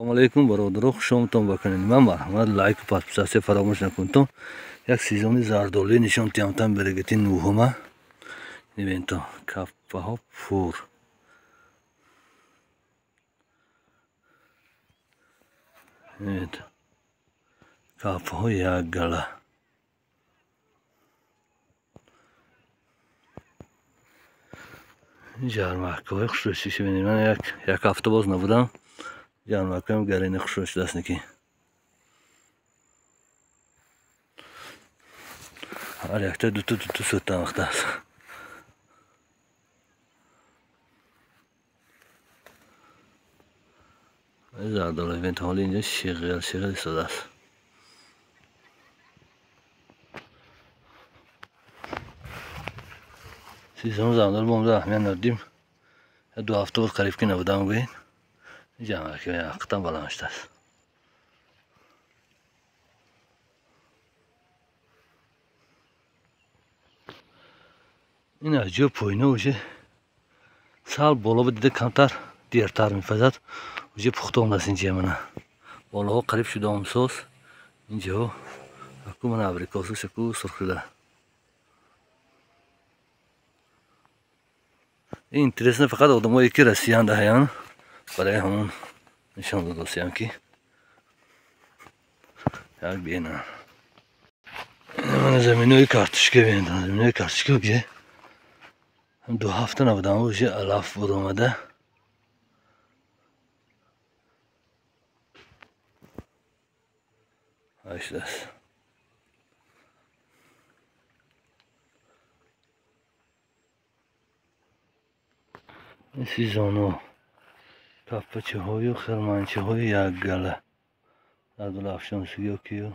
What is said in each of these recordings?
Салом алейкум бародаро, хушомадтон ба канали ман. Марҳамат, лайк ва подписатсия фаромӯш накунтон. Як сезони зардолӣ нишон тиямтан берегати нӯҳума. Нибинто каффаҳо пур. Каффаҳо як гала. Ҷармакҳои хушрӯшиша бинед. Ман як ҳафта боз набудам. Ҷармакҳоям гарини хушрӯ шудааст ники. Ҳар якта дута дута сӯта вақтааст. Зардолу бинед, ҳоли инҷо шиғил шиғил истодааст. Сезон зардолу бо омада аҳамият надодим. Ду ҳафта боз қариб ки набудам гӯед. Ҷамъаки ҳақиқатан баланд шудааст. Ин аз ҷо поина уже сал боло дида камтар дертар мепазад. Уже пухта омадааст инҷа мана. Болоҳо қариб шуда омсоз. Инҷаҳо аку мана абрикосаш аку сурх шуда. Ин интересно фақат одамое ки Россиянд ҳаянд барои ҳамон нишон додосиям ки як бинам. Мана заминои картошка бинед, заминои картошка ки ду ҳафта набудам уже алаф буромада. Шудааст. Ин сезоно кафпачаҳою хирманчаҳои якгала. Зардолуафшонсигиё кию.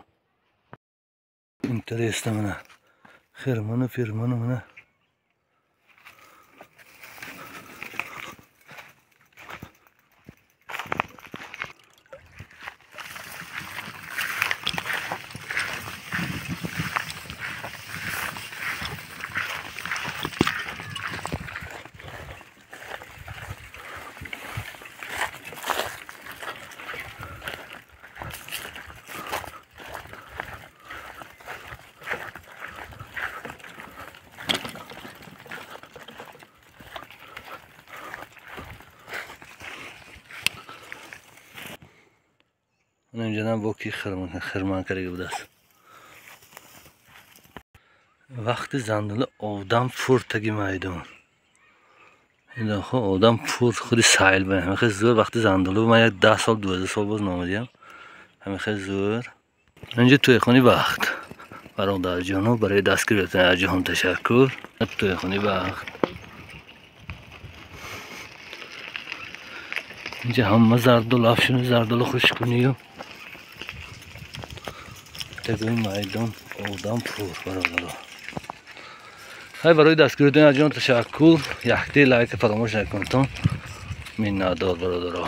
Интересно мана. Хирману фирману мана. Инҷанам бо ки хирман карда будааст. Вақти зандула одам пур таги майдон. Инҷо одам пур худи сайл ба ҳамин хел зӯр вақти зандулу ман як 10 сол 12 сол боз номадиям. Ҳамин хел зӯр. Инҷо тӯйхони вақт. Бародарҷоно барои дастгириятон аз ҷаҳон ташаккур. Тӯйхони вақт. Инҷа ҳама зардолу афшуну зардолу хушкунию. Тагои майдон одам пур бародаро. Ҳай барои дастгириятон аз ҷаҳон ташаккур. Якти лайка фаромӯш накунтон. Миннатдор бародаро.